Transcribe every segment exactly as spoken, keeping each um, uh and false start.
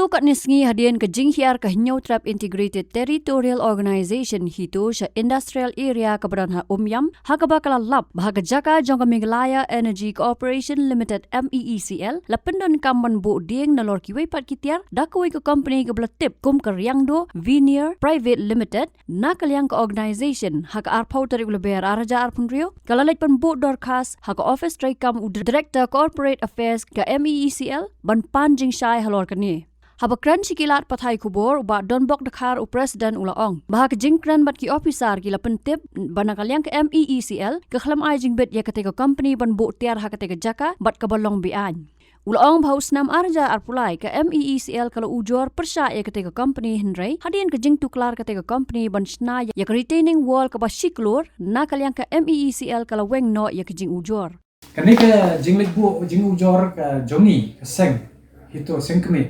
Katne sngi hadien ka jinghiar ka Hynñiewtrep Integrated Territorial Organization HITO sha Industrial Area kaba don ha Umiam, ha kaba ka la lap ba ha ka jaka jong ka Meghalaya Energy Corporation Limited, MEECL, la pyndonkam ban buh dieng nalor kiwei pat ki tiar da kawei ka company kaba la tip kum ka Riangdo Veneer Private Limited, na ka liang ka organization. Ha ka arphew tarik u Lber arhajar arphew hynriew, ka la leit ban buh dorkhas ha ka office treikam u Director Corporate Affairs ka MEECL ban pan jingshai halor kane. Haba kren sha ki lad pathai khubor, u Bah Donbok Dkhar, u President, u la ong ba ha ka jingkren bad ki officer, ki la pyntip ba na ka liang ka MEECL ka khlem ai jingbit ïa katei ka company ban buh tiar ha katei ka jaka bad kaba long be-aiñ. U la ong ba ha u snem arhajar arphew lai ka MEECL ka la ujor pyrshah ïa katei ka company, hynrei hadien ka jingtuklar katei ka company ban shna ïa ka retaining wall kaba shi klur, na ka liang ka MEECL ka la weng noh ïa ka jingujor. Kane ka jingleit buh jingujor ka jong ngi ka seng HITO Sengkmie,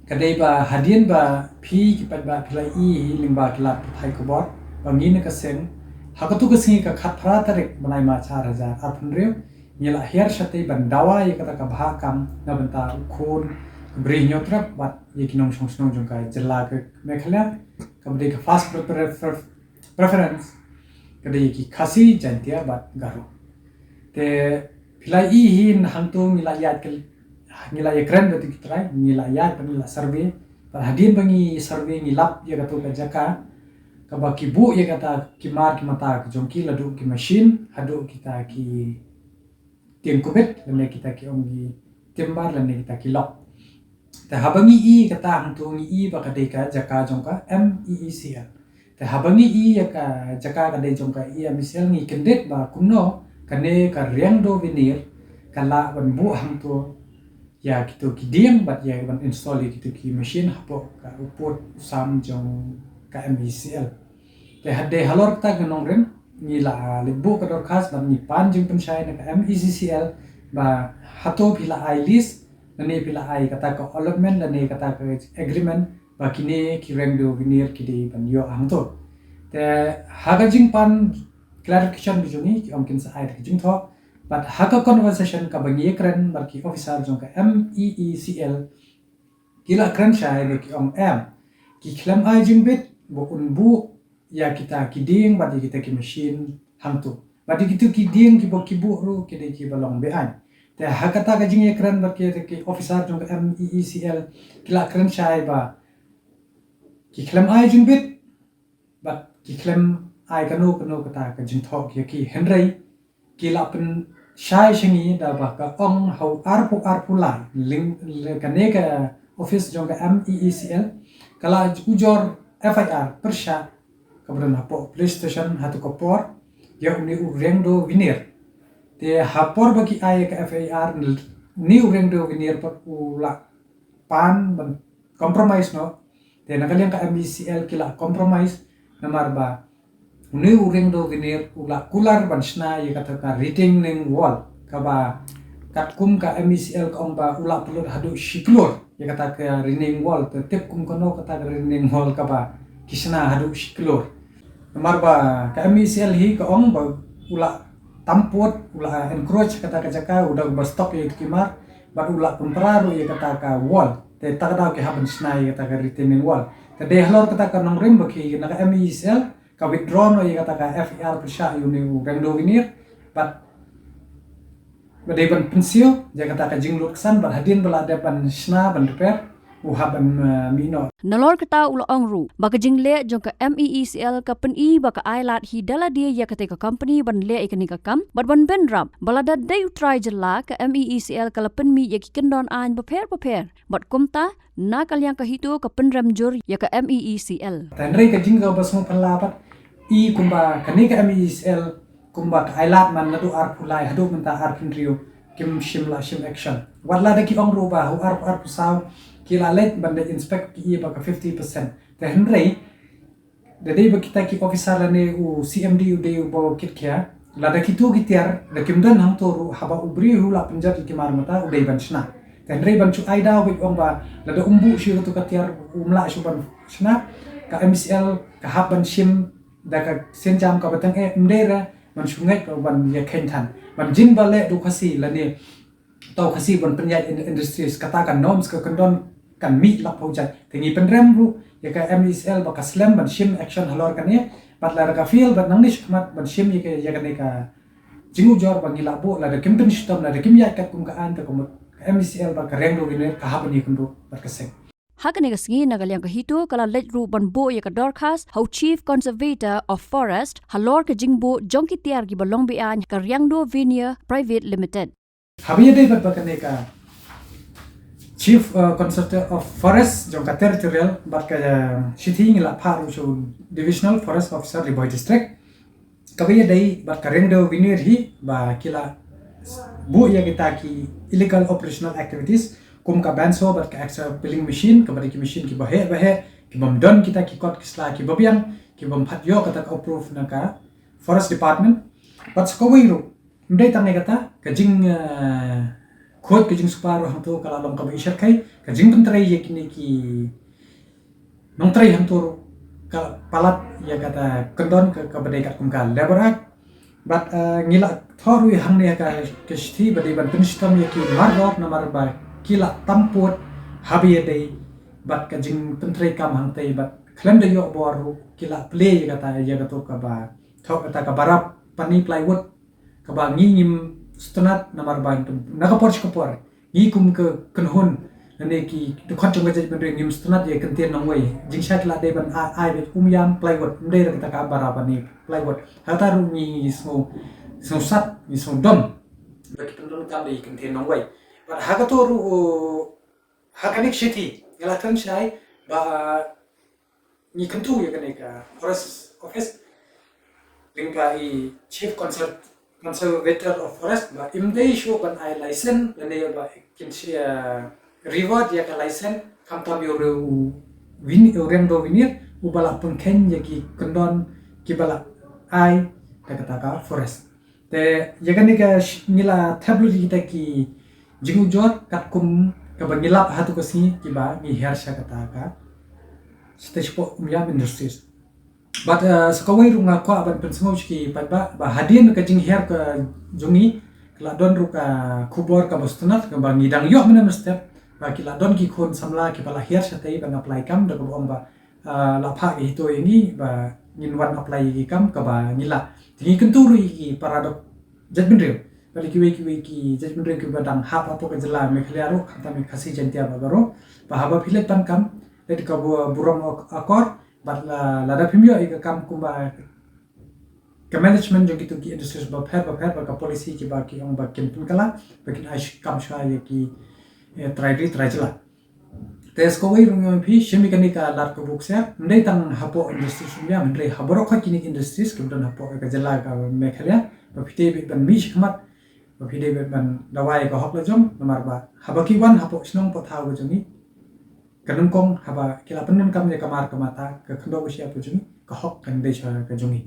ka dei ba hadien ba phi ki paidbah phi la ïohi lyngba ki lad pathai khubor ba ngi na ka seng, ha katu ka sngi ka khatphra tarik bnai March arhajar arphew hynriew, ngi la hiar shatei ban dawa ïa kata ka bhah kam na bynta u khun ka Bri Hynñiewtrep bad ïa ki nongshong shnong jong ka jylla ka Meghalaya, kaba dei ka first prefer- preference, ka dei ki Khasi, Jaintia bad Garo. Te phi la ïohi hi, hangto ngi la ïaid ka, ngi la ïakren bad ki trai, ngi la ïaid bad ngi la survey. Bad hadien ba ngi survey ngi lap ïa kato ka jaka kaba ki buh ïa kata ki mar ki mata ka jong ki, la duh ki machine haduh kita ki tieng kubit, lane kita ki ong ki timber, lane kita ki lok. Te haba ngi i kata hangto ngi i ba ka dei ka jaka jong ka MEECL. Te haba ngi i ïa ka jaka ka dei jong ka MEECL, ngi kyndit ba kumno kane ka Riangdo Veneer ka lah ban buh hangto ïa kito ki dieng bad ïa ban install ïa kito ki machine hapoh ka u pud u sam jong ka MEECL. Te hadien halor kata ka nongrim ngi la leit buh ka dorkhas bad ngi pan jingpynshai na ka MEECL ba hato phi la ai lease, lane phi la ai kata ka allotment, lane kata ka agreement ba kine ki Riangdo Veneer ki dei ban ïoh hangto. Te ha ka jingpan clarification ka jong ngi, ki ong kin sa ai da ka jingthoh. Bad ha ka conversation kaba ngi ïakren bad ki officer jong ka MEECL, ki la kren shai ba ki ong em, ki khlem ai jingbit ba un buh ïa kita ki dieng bad ïa kita ki machine hangto. Bad ïa kito ki dieng kiba ki buh ruh ki dei kiba long be-aiñ. Te ha kata ka jingïakren bad kita ki officer jong ka MEECL, ki la kren shai ba ki khlem ai jingbit bad ki khlem ai kano kano kata ka jingthoh ïa ki, hynrei ki la pynshai sha ngi da ba ka ong ha u arphew arphew lai, lyngba kane ka office jong ka MEECL ka la ujor FIR pyrshah kaba don hapoh police station ha kato ka por ïa une u Riangdo Veneer. Te ha por ba ki ai ka FIR, une u Riangdo Veneer pat u la pan ban compromise noh. Te na ka liang ka MEECL ki la compromise namar ba une u Riangdo Veneer u la kular ban shna ïa kata ka retaining wall kaba katkum ka MEECL ka ong ba u la pynlut haduh shi klur ïa kata ka retaining wall. Te tip kum kano kata ka retaining wall kaba ki shna haduh shi klur. Namar ba ka MEECL hi ka ong ba u la tamput, u la encroach kata ka jaka, u dang ba stop ïa ki mar, bad u la pynpra ruh ïa kata ka wall. Te ta ka daw ki hap ban shna ïa kata ka retaining wall. Te dei halor kata ka nongrim ba ki na ka MEECL ka withdraw noh ïa kata ka FIR pyrshah ïa une u Riangdo Veneer, bad ba dei ban pynsiew ïa kata ka jinglut ksan, bad hadien ba la dep ban shna ban repair, u hap ban, eh, mih noh. Nalor kata u la ong ruh ba ka jingleh jong ka MEECL ka pyni ba ka ai lad hi da lade ïa katei ka company ban leh ïa kane ka kam, bad ban bynrap ba lada dei u trai jylla, ka MEECL ka la pynmih ïa ki kyndon aiñ bapher bapher. Bad kumta na ka liang ka HITO ka pynrem jur ïa ka MEECL. Hynrei ka jingkaba sngewphylla pat i kumba kane ka MEECL kumba ka ai lad man naduh arphew lai haduh mynta arphew hynriew kim shym la shim action. Wat la da ki ong ruh ba ha u arphew arphew saw ki la leit ban da inspect, ki i ba ka fifty percent. Te hynrei da dei ba kita ki officer lane u CMD u dei uba kitkhia, la da kito ki tiar da kim don hangto ruh, haba u briew u la pynjot ïa ki mar mynta u dei ban shna. Te hynrei ban shu ai daw bad ong ba la da um buh shuh katu ka tiar, um lah shuh ban shna, ka MEECL ka hap ban shim da ka sienjam kaba tang eh, ym dei re ban shu ngeit ka ban ïa kheiñ than. Ban jin ba leh da u Khasi lane tau Khasi ban pynïaid in-, industries, kata ka norms ka kyndon kan mih lap phew jait. Te ngi pynrem ruh ïa ka M E C L ba ka slem ban shim action halor kane, bad lada ka fail bad nangne shakhmat ban shim ïa ka, ïa kane ka jingujor ba ngi la buh, lada kim pynshitom, lada kim ïaid katkum ka aiñ, te ka mut ka M E C L bad ka Riangdo Venir ka hap ban ïakynduh bad ka seng. Ha kane ka sngi na ka liang ka HITO ka la leit ruh ban buh ïa ka dorkhas ha u Chief Conservator of Forest halor ka jingbuh jong ki tiar kiba long be-aiñ ha ka Riangdo Venir Private Limited. Haba ïadei bad ba kane ka Chief, uh, Conservator of Forest jong ka Territorial bad ka, uh, shithi ngi la phah ruh sha u Divisional Forest Officer Ri Bhoi District. Kaba ïadei bad ka Riangdo Venir hi ba ki la buh ïa kita ki illegal operational activities kum ka ban saw bad ka extra pilling machine, kaba dei ki machine kiba heh ba heh, kibym don kita ki kot ki sla kiba biang, kibym pat ïoh kata ka approve na ka Forest Department. Bad sa kawei ruh, ym dei tang ïa kata, ka jing, eh, khuid ka jingspah ruh hangto ka la long kaba i shyrkhei, ka jingpyntrei ïa kine ki nongtrei hangto ruh ka palat ïa kata kyndon ka, kaba dei katkum ka Labour Act. Bad, eh, ngi la thoh ruh ïa hangne ha ka, ka shithi ba dei ban pynshitom ïa ki mardor namar ba ki la tam pud haba ïadei bad ka jingpyntreikam hangtei bad khlem da ïoh bor ruh ki la plie ïa kata, ïa kato kaba thoh kata ka bara pani plywood kaba ngi ngim sngewtynnat namar ba na ka por sha ka por ngi kum ka kynhun lane ki dkhot jong ka jaitbynriew ngim sngewtynnat ïa ka kyntien nongwei. Jingshai ki la dei ban ai, ai beit um ïam plywood, ym dei ruh kata ka bara pani plywood. Hata ruh ngi sngew, sngewsat, ngi sngewdom ba ki pyndonkam da ïa ka kyntien nongwei. Bad ha kato ruh, ha kane ka shithi ngi la kren shai ba ngi kyntu ïa kane ka Forest Office lyngba i Chief Conser-, Conservator of Forest ba im dei shuh ban ai license lane ba kin shu, eh, revert ïa ka license khamtam ïa u Riangdo Venir uba la pynkheiñ ïa ki kyndon kiba la ai da kata ka forest. Te ïa kane ka sh-, ngi la thep lut ïa kita ki jingujor katkum kaba ngi lap ha tu ka sngi kiba ngi hiar sha kata ka Shatei Shapoh Umïam Industries. Bad, eh, sa kawei ruh nga kwah ban pynsngew sha ki paidbah ba hadien ka jinghiar ka jong ngi ka la don ruh ka khubor kaba sngewtynnat kaba ngi dang ïoh mynne mynstep ba ki la don ki khun samla kiba la hiar shatei ban apply kam da kaba ong ba ah, la phah ki HITO ïa ngi ba ngin wan apply ïa ki kam kaba ngi lah. Te ngi kyntu ruh ïa ki para dok jaitbynriew bad ïa kiwei kiwei ki jaitbynriew kiba dang hap hapoh ka jylla Meghalaya ruh khamtam ïa Khasi Jaiñtia bad Garo ba haba phi leit pan kam leit ka bu-, burom ak-, akor bad la, lada phim ïoh ïa ka kam kumba ka management jong kito ki industries bapher bapher bad ka policy kiba ki ong ba kin pynkylla ba kin ai sh-, kam shuwa ïa ki, eh, trai ri trai jylla. Te sa kawei ruh nga ong ïa phi, shim ïa kane ka lad ka buk sha, ym dei tang hapoh industries Umïam, hynrei ha baroh kawei kine ki industries kiba don hapoh ka jylla ka Meghalaya, ba phi dei beit ban mih shakhmat, ba phi dei beit ban dawa ïa ka hok la jong, namar ba haba ki wan hapoh shnong poh thaw ka jong ngi, ka nyngkong haba ki la pyndonkam ïa ka mar ka mata, ka khyndew ka shyiap ka jong ngi, ka hok kan dei sha ka jong ngi.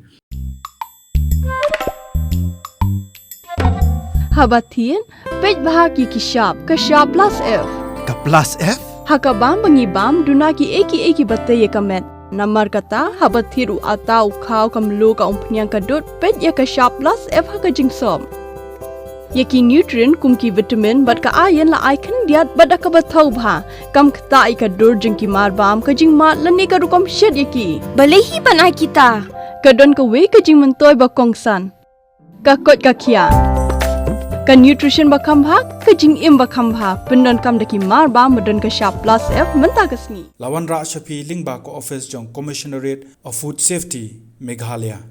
Haba thied, peit bha ïa ki shap, ka shap plus F. Ka plus F? Ha ka bam ba ngi bam, duna kiei kiei kiba tei ïa ka met. Namar kata, haba thied u atta u khaw ka mluh ka umphniang ka dud, peit ïa ka shap plus F ha ka jingsop. Ïa ki nutrient kum ki vitamin bad ka iron la ai khyndiat bad da kaba thaw bha. Kam ktah ïa ka dur jong ki mar bam, ka jingmad lane ka rukom shet ïa ki. Balei hi ban ai kita? Ka don kawei ka jingmyntoi ba kongsan. Ka koit ka khiah. Ka nutrition ba kham bha, ka jingim ba kham bha. Pyndonkam da ki mar bam ba don ka shap plus F mynta ka sngi. La wanrah sha phi lyngba ka office jong Commissionerate of Food Safety, Meghalaya.